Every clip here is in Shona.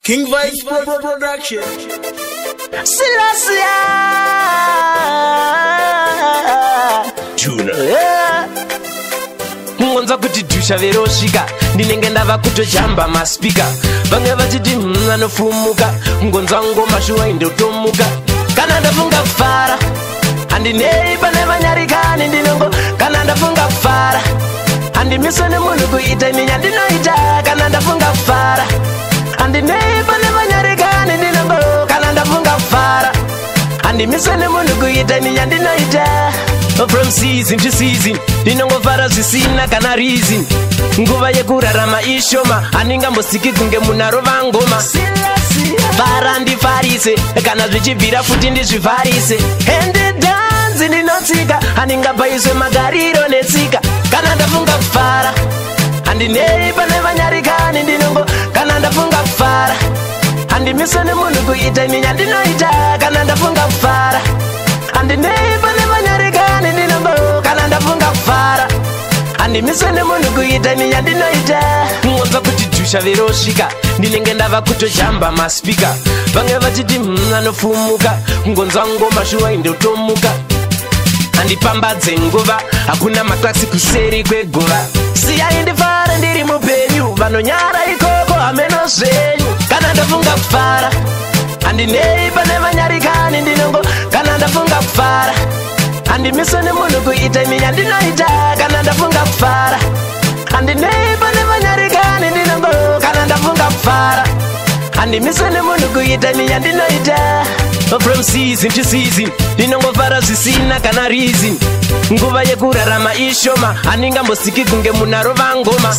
King Vibes Production. Selassie. Tuna. Kungonzwa kuti dhusha verosvika, ndinenge ndava kutojamba maspika. Vamwe vachiti anofumuka. Kungonzwa ngoma shuwa indotomuka. Kana ndafunga kufara, handinei pane vanyarikani ndinongo. Kana ndafunga kufara, handimiswe nemunhu kuita ini yandinoita. Kana ndafunga kufara, handinei pane vanyarikani ndinongo. Kana ndafunga kufara, handimiswe nemunhu kuita ini yandinoita. From season to season ndinongofara zvisina kana reason. Nguva yekurarama ishoma, handingambosiki kunge munarova ngoma. Fara ndifarise, kana zvichibvira futi ndizvivharise. Ende dhanzi ndinotsika, handingabhaiswe magariro netsika. Kana ndafunga kufara, handinei pane vanyarikani ndinongo. Kana ndafunga kufara, handimiswe nemunhu kuita ini yandinoita. Kana ndafunga kufara, handinei pane vanyarikani ndinongo. Kana ndafunga kufara, handimiswe nemunhu kuita ini yandinoita. Kungonzwa kuti dhusha verosvika, ndinenge ndava kutojamba maspika. Vamwe vachiti anofumuka. Kungonzwa ngoma shuwa indotomuka. Handipambadze nguva, hakuna maklasi kuseri kweguva. Siyai ndifare ndiri mupenyu, vanonyara ikoko hameno zvenyu. Kana ndafunga kufara, handinei pane vanyarikani ndinongo. Kana ndafunga kufara, handimiswe nemunhu kuita ini yandinoita. Kana ndafunga kufara, handinei pane vanyarikani ndinongo. Kana ndafunga kufara, handimiswe nemunhu kuita ini yandinoita. From season to season ndinongofara zvisina kana reason. Nguva yekurarama ishoma, handingambosiki kunge munarova ngoma.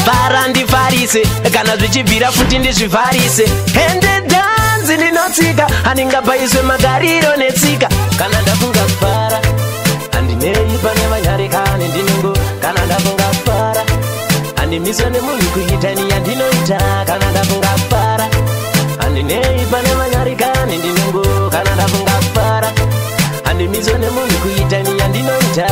Fara ndifarise, kana zvichibvira futi ndizvivharise. Ende dhanzi ndinotsika, handingabhaiswe magariro netsika. Kana ndafunga kufara, handinei pane vanyarikani ndinongo. Kana ndafunga kufara, handimiswe nemunhu kuita ini yandinoita. Kana ndafunga kufara, handinei pane vanyarikani ndinongo. Kana ndafunga kufara, handimiswe nemunhu kuita ini yandinoita.